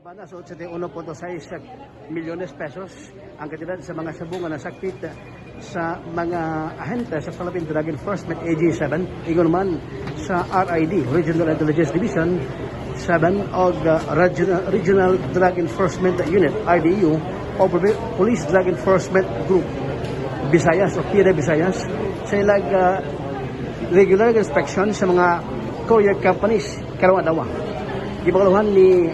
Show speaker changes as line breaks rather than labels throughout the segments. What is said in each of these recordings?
Bana sa 81.6 milyones pesos ang kantidad sa mga sabong nga nasakpit sa mga ahente sa Philippine Drug Enforcement AG7, ingon man sa RID, Regional Intelligence Division 7, og Regional Drug Enforcement Unit, RDU, o Police Drug Enforcement Group Visayas o PDEA Visayas sa ilang regular inspection sa mga courier companies karong adlaw. Gipangaluhan ni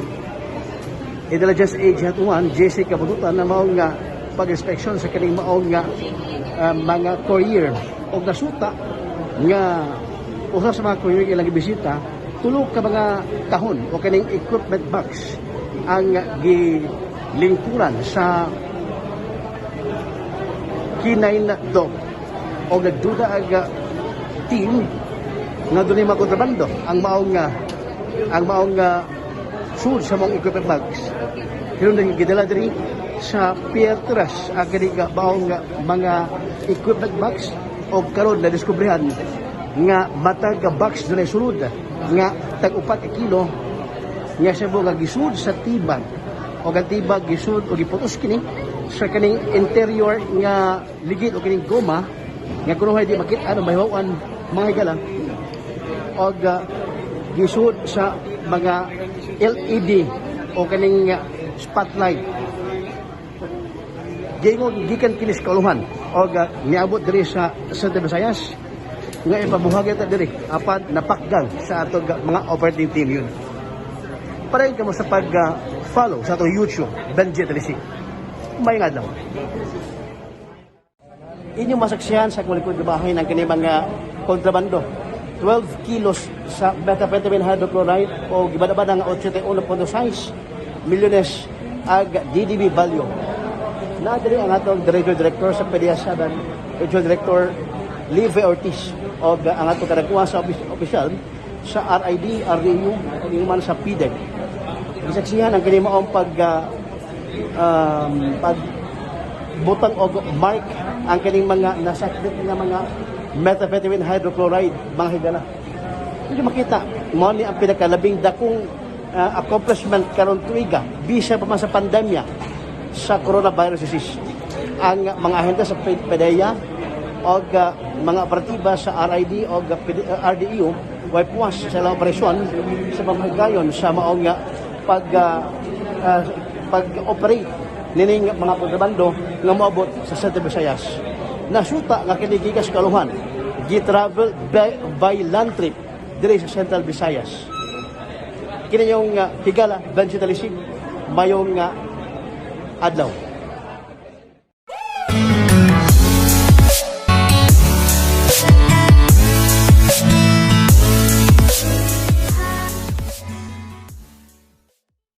Intelligence Agent 1, JC Kabututan, na maong nga pag-inspeksyon sa kining maong nga mga courier og nasuta nga usa sa mga courier ilang gibisita, tulo ka mga kahon o kining equipment box ang gilingkuran sa K9 dog o nagduda ang team nga dunay mga kontrabando ang maong sud sa mga equipment bags. Pero nang gidala diri sa Pier Tres ang kini nga maong mga equipment box o karon na diskubrihan nga matag ka box dunay sulod nga tag 4 ka kilo nga sabo nga gisud sa tibag o ang tibag gisud o giputos kini sa kaning interior nga ligid o kining goma nga kunuhay di makita ano mahiwawan, mga higala, og gisud sa mga LED o kaning spotlight. Giingon gikan kini sa kauluhan og niabot diri sa Santa Visayas nga ipabuhagay ta diri apan napakgang sa atong mga operating team yun. Padayon kamo sa pag follow sa atong YouTube, Benji Talisig. Maayong adlaw. Inyong masaksihan sa kulikod ng bahay ng kini mga kontrabando. 12 kilos sa methamphetamine hydrochloride o gibadabada nga 81.6 milyones ag DDB value. Naa diri ang atong Director Director sa PDEA 7, Regional Director Live Ortiz, o ang atong kadagkuhan sa opisyal sa RID, RDU, o man sa PDEG. Gisaksihan ang kini maong pag butang og mark ang kining mga nasakbit nga mga methamphetamine hydrochloride, mga higala. Hindi makita mao ni ang pinakalabing dakong accomplishment karon tuiga bisa pa man sa pandemya sa coronavirus disease. Ang mga ahente sa PDEA og mga operatiba sa RID og RDU way puwas sa ilang operasyon sa pamagayon sa maong pag-operate nining mga kontrabando nga moabot sa Central Visayas. Nasuta nga kini gikan sa Kauluhan, gi-travel by land trip diri sa Central Visayas. Kini yung higala, Benji Talisig, mayong adlaw.